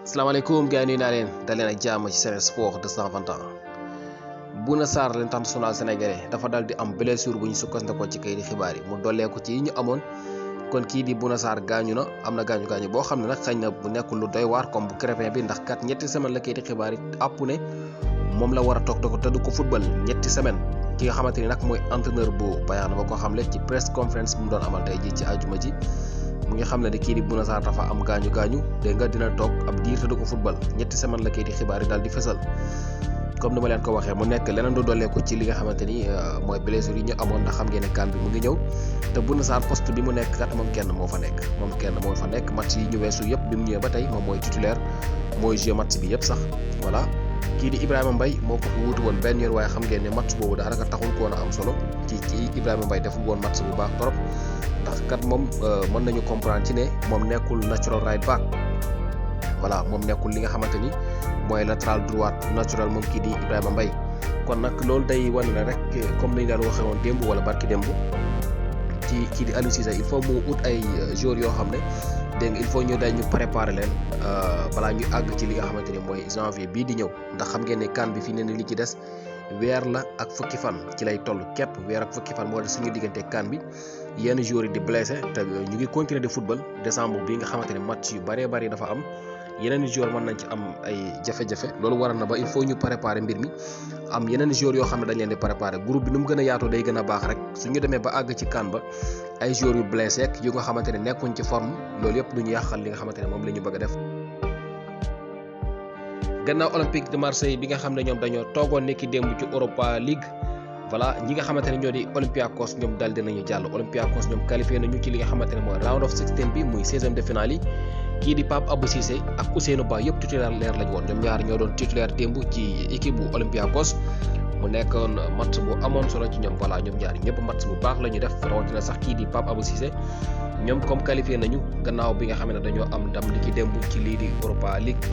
salaamaaleykum gars yi nuyu naa leen dal leen ak jàmm ci Sen Sport 221. Bouna Sarr l'international sénégalais dafa dal di am blessure bu ñu sukkandikoo ci kayiti xibaar yi mu dolleeku ci yi ñu amoon kon kii di Bouna Sarr gaañu na am na gaañu boo xam ne nag xëy na bu nekkul lu doy waar comme bu Krépin bi ndax kat ñetti semaine la kayiti xibaar yi àpp ne moom la war a toog te du ko football ñetti semaine ki nga xamante ni nag mooy entraîneur bu Bayern ba ko xamle ci press conference bu mu doon amal tey ji ci àjjuma ji mu ngi xam ne kii di Bouna Sarr dafa am gaañu dégg nga dina toog ab diir te du ko football ñetti semaine la kayiti xibaar yi daal di fësal comme ni ma leen ko waxee mu nekk leneen du dolleeku ci li nga xamante ni mooy blessure yi ñu amoon ndax xam ngeen ne CAN bi mu ngi ñëw te Bouna Sarr poste bi mu nekk kat moom kenn moo fa nekk match yi ñu weesu yëpp bi mu ñëwee ba tey moom mooy titulaire mooy joué match bi yëpp sax voilà kii di Ibrahima Mbaye moo ko fi wuutu woon benn yoon waaye xam ngeen ne match boobu daanaka taxul ko woon a am solo ci Ibrahima Mbaye deful woon match bu baax trop ndax kat moom mën nañu comprendre ci ne moom nekkul natural right back voilà moom nekkul li nga xamante ni mooy latéral droite naturel moom kii di Ibrahima Mbaye kon nag loolu day wane na rek comme ni ñu daan waxee woon démb wala barki démb ci kii di Aliou Cissé il faut mu ut ay joueurs yoo xam ne dégg nga il faut ñu préparer leen balaa ñu àgg ci li nga xamante ni mooy janvier bii di ñëw ndax xam ngeen ne CAN bi fii ne ni li ci des weer la ak fukki fan ci lay toll képp weer ak fukki fan moo des suñu diggante CAN bi yenn joueurs yi di blessé te ñu ngi continuer de football décembre bi nga xamante ne match yu bëree bëri dafa am yeneen joueurs mën nañ ci am ay jafe-jafe loolu waral na ba il faut ñu préparer mbir mi am yeneen joueurs yoo xam ne dañ leen di préparer groupe bi nu mu gën a yaatoo day gën a baax rek suñu demee ba àgg ci CAN ba ay joueurs yu blessé ak yu nga xamante ne nekkuñ ci forme loolu yëpp du ñu yàqal li nga xamante ne moom la ñu bëgg a def. gannaaw Olympique de Marseille bi nga xam ne ñoom dañoo toogoon nekki démb ci Europa League voilà ñi nga xamante ne ñoo di Olympiakos ñoom daal dinañu jàll Olympiakos ñoom qualifié nañu ci li nga xamante ne mooy round of 16 bi muy 16e de finale yi kii di Pape Abou Cissé ak Ousseynou Ba yëpp titulaire leer lañ woon ñoom ñaar ñoo doon titulaire démb ci équipe bu Olympiakos mu nekkoon match bu amoon solo ci ñoom voilà ñoom ñaar ñëpp match bu baax la ñu def rawatina sax kii di Pape Abou Cissé ñoom comme qualifié nañu gannaaw bi nga xam ne dañoo am ndam li ki démb ci lii di Europa League.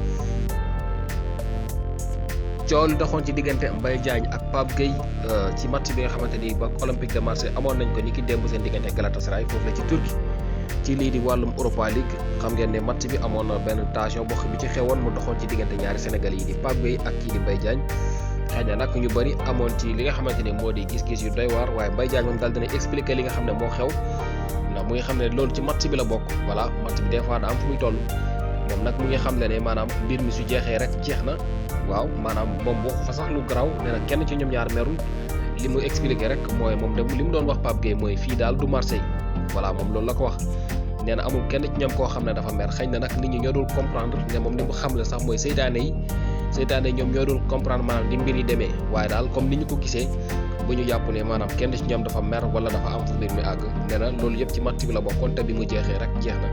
coow li doxoon ci diggante Mbaye Diagne ak Pape Gueye ci match bi nga xamante ni ba Olympique de Marseille amoon nañ ko ni ki démb seen diggante Galatasaray foofu la ci Turquie ci lii di wàllum Europa League xam ngeen ne match bi amoon na benn tension boo bi ci xewoon mu doxoon ci diggante ñaari Sénégalais yi di Pape Gueye ak kii di Mbaye Diagne xëy na nag ñu bëri amoon ci li nga xamante ni moo di gis-gis yu doy waar waaye Mbaye Diagne moom daal dina expliquer li nga xam ne moo xew ndax mu ngi xam ne loolu ci match bi la bokk voilà match bi des fois da am fu muy toll moom nag mu ngi xam ne maanaam mbir mi su jeexee rek jeex na waaw maanaam moom boo fa sax lu garaaw nee na kenn ci ñoom ñaar merul li mu expliqué rek mooy moom li mu doon wax Pape Gueye mooy fii daal du Marseille voilà moom loolu la ko wax nee na amul kenn ci ñoom koo xam ne dafa mer xëy na nag nit ñi ñoo dul comprendre ne moom li mu xam ne sax mooy seytaane yi ñoom ñoo dul comprendre maanaam di mbir yi demee waaye daal comme ni ñu ko gisee bu ñu jàpp ne maanaam kenn ci ñoom dafa mer wala dafa am fu mbir mi àgg nee na loolu yëpp ci match bi la bokkoon te bi mu jeexee rek jeex na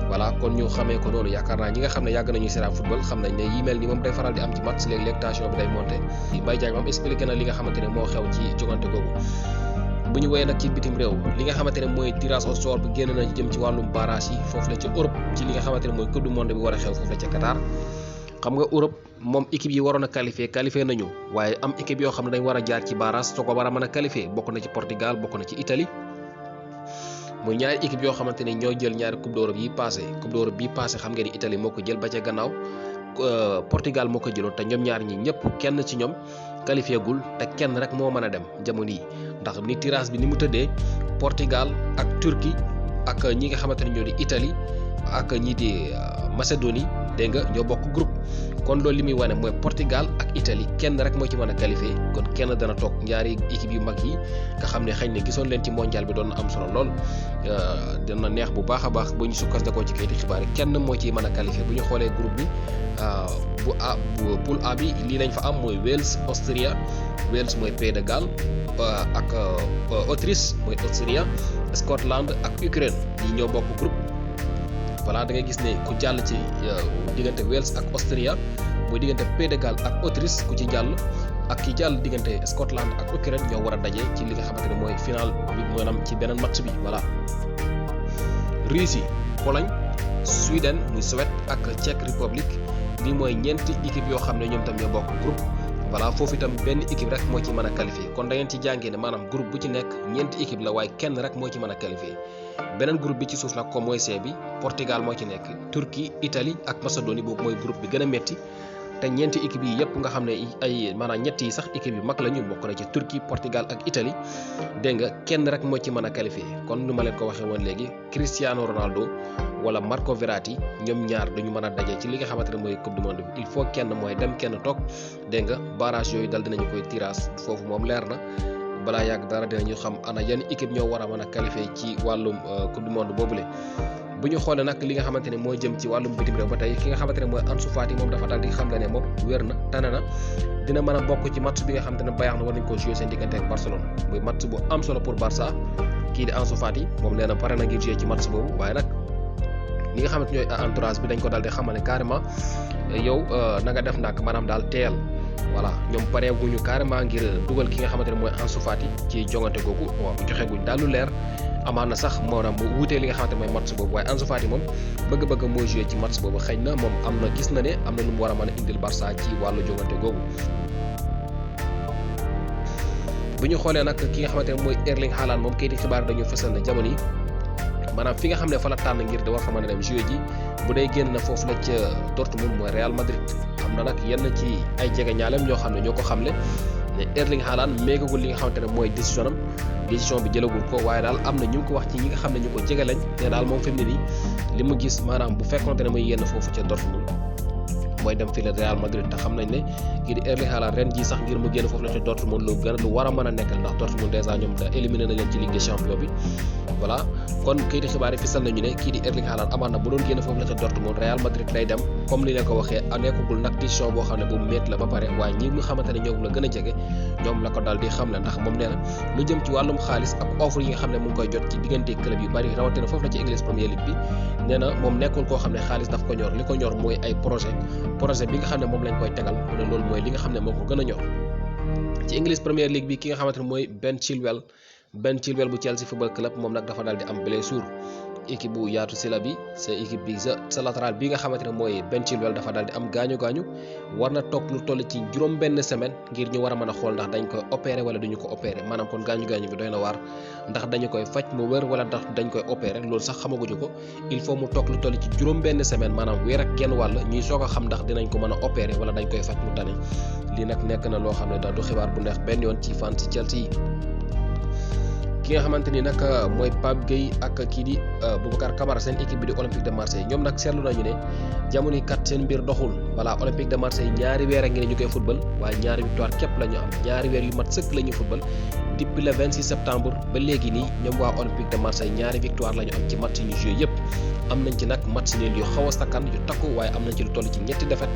voilà kon ñu xamee ko noonu yaakaar naa ñi nga xam ne yàgg nañu seetaan football xam nañ ne yi mel ni moom day faral di am ci match léeg-léeg tension bi day monté Mbaye Diagne moom expliqué na li nga xamante ne moo xew ci jogante googu bu ñu woyee nag ci bitim réew li nga xamante ne mooy tirage au sort bi génn na jëm ci wàllum barrage yi foofu la ca Europe ci li nga xamante ne mooy coupe du monde bi war a xew foofu la ca Qatar xam nga Europe moom équipe yi waroon a qualifié nañu waaye am équipe yoo xam ne dañ war a jaar ci barrage soo ko war a mën a qualifié bokk na ci Portugal bokk na ci Italie muy ñaari équipe yoo xamante ni ñoo jël ñaari coupe d'Europe yi passé xam ngeen ni Italie moo ko jël ba ca gannaaw Portugal moo ko jëloon te ñoom ñaar ñi ñëpp kenn ci ñoom qualifié gul te kenn rek moo mën a dem jamono yi ndax ni tirage bi ni mu tëddee Portugal ak Turquie ak ñi nga xamante ne ñoo di Italie ak ñii di Macédonie dégg nga ñoo bokk groupe kon loolu li muy wane mooy Portugal ak Italie kenn rek moo ci mën a qualifié kon kenn dana toog ñaari équipe yu mag yi nga xam ne xëy na gisoon leen ci mondial bi doon na am solo lool dina neex bu baax a baax bu ñu sukkandikoo ci kayiti xibaar yi kenn moo ciy mën a qualifié bu ñu xoolee groupe bi bu poule A bi lii lañ fa am mooy Wales Austria Wales mooy Pays de Galles ak Autriche mooy Austria Scotland ak Ukraine ñi ñoo bokk groupe voilà da ngay gis ne ku jàll ci diggante Wales ak Austria mooy diggante Pays de Galles ak Autriche ku ci jàll ak ki jàll diggante Scotland ak Ukraine ñoo war a daje ci li nga xamante ne mooy final bi maanaam ci beneen match bi voilà. Russie Pologne Sweden muy Suède ak Czech Republic lii mooy ñeenti équipe yoo xam ne ñoom tam ñoo bokk groupe voilà foofu itam benn équipe rek moo ci mën a qualifié kon da ngeen ci jàngee ne maanaam groupe bu ci nekk ñeenti équipe la waaye kenn rek moo ci mën a qualifié beneen groupe bi ci suuf nag comme mooy C bi Portugal moo ci nekk Turquie Italie ak Macédonie boobu mooy groupe bi gën a métti te ñeenti équipe yi yëpp nga xam ne ay maanaam ñett yi sax équipe yu mag la ñu bokk na ci Turquie Portugal ak Italie dégg nga kenn rek moo ci mën a qualifié kon nu ma leen ko waxee woon léegi Cristiano Ronaldo wala Marco Verratti ñoom ñaar duñu mën a daje ci li nga xamante ne mooy coupe du monde bi il faut kenn mooy dem kenn toog dégg nga barrage yooyu dal dinañu koy tirage foofu moom leer na balaa yàgg dara dinañu xam ana yan équipe ñoo war a mën a qualifié ci wàllum coupe du monde boobule. bu ñu xoolee nag li nga xamante ne moo jëm ci wàllum bitim réew ba tey ki nga xamante ne mooy Ansu Fati moom dafa daal di xam ne moom wér na tane na dina mën a bokk ci match bi nga xamante ne Bayern war nañ ko jouer seen diggante ak Barcelone muy match bu am solo pour Barça kii di Ansu Fati moom nee na pare na ngir jouer ci match boobu waaye nag ñi nga xamante ñooy entourage bi dañ ko daal di xamal ne carrément yow na nga def ndànk maanaam daal teel voilà ñoom pareeguñu carrément ngir dugal ki nga xamante ne mooy Ansu Fati ci jongante googu waaw joxeguñ daal lu leer amaan na sax maanaam bu wuutee li nga xamante mooy match boobu waaye Ansu Fati moom bëgg-bëgg moo joué ci match boobu xëy na moom am na gis na ne am na lu mu war a mën a indil Barça ci wàllu jongante googu. bu ñu xoolee nag ki nga xamante ne mooy Erling Haaland moom kayiti xibaar dañu fësal na jamono yi maanaam fi nga xam ne fa la tànn ngir da war fa mën a dem joué ji bu dee génn na foofu la ca Dortmund mooy Real Madrid am na nag yenn ci ay jege ñaaleem ñoo xam ne ñoo ko xamle ne Erling Haaland méegagul li nga xamante ne mooy décision bi jëlagul ko waaye daal am na ñu ngi ko wax ci ñi nga xam ne ñu ko jege lañ ne daal moom fi mu ne nii li mu gis maanaam bu fekkonte ne muy yenn foofu ca Dortmund mooy dem fii la Real Madrid te xam nañ ne kii di Erling Haaland ren jii sax ngir mu génn foofu la ca Dortmund lu war a mën a nekkal ndax Dortmund dèjà ñoom da éliminé na leen ci Ligue des Champions bi voilà kon kayiti xibaar yi fisal nañu ne kii di Erling Haaland amaan na bu doon génn foofu la ca Dortmund Real Madrid lay dem comme ni leen ko waxee nekkagul nag décision boo xam ne bu métti la ba pare waaye ñi nga xamante ne ñoom la gën a jege ñoom la ko daal di xam la ndax moom nee na lu jëm ci wàllum xaalis ak offre yi nga xam ne mu ngi koy jot ci diggante club yu bari rawatina foofu la ci English Premier League bi nee na moom nekkul koo xam ne xaalis daf ko ñor li ko ñor mooy ay projet bi nga xam ne moom lañ koy tegal mu ne loolu mooy li nga xam ne moo ko gën a ñor ci English Premier League bi ki nga xamante ne mooy Ben Chilwell bu Chelsea Football Club moom nag dafa daal di am blessure équipe bu yaatu sila bi sa équipe bi sa latéral bi nga xamante ne mooy Ben Chilwell dafa daal di am gaañu war na toog lu toll ci juróom benn semaine ngir ñu war a mën a xool ndax dañ koy opérer wala duñu ko opérer maanaam kon gaañu bi doy na waar ndax dañu koy faj mu wër wala ndax dañ koy opérer loolu sax xamaguñu ko il faut mu toog lu toll ci juróom benn semaine maanaam weer ak genn wàll ñuy soog a xam ndax dinañ ko mën a opérer wala dañ koy faj mu tane lii nag nekk na loo xam ne da du xibaar bu neex benn yoon ci fans Chelsea yi ki nga xamante ni nag mooy Pape Gueye ak kii di Boubacar Kamara seen équipe bi di Olympique de Marseille ñoom nag seetlu nañu ne jamono yi kat seen mbir doxul voilà Olympique de Marseille ñaari weer a ngi ne ñu koy football waaye ñaari victoire képp la ñu am ñaari weer yu mat sëkk la ñu football depuis le 26 septembre ba léegi nii ñoom waa Olympique de Marseille ñaari victoire la ñu am ci match yi ñu joué yëpp am nañ ci nag match nul yu xaw a sakkan yu takku waaye am nañ ci lu toll ci ñetti défaite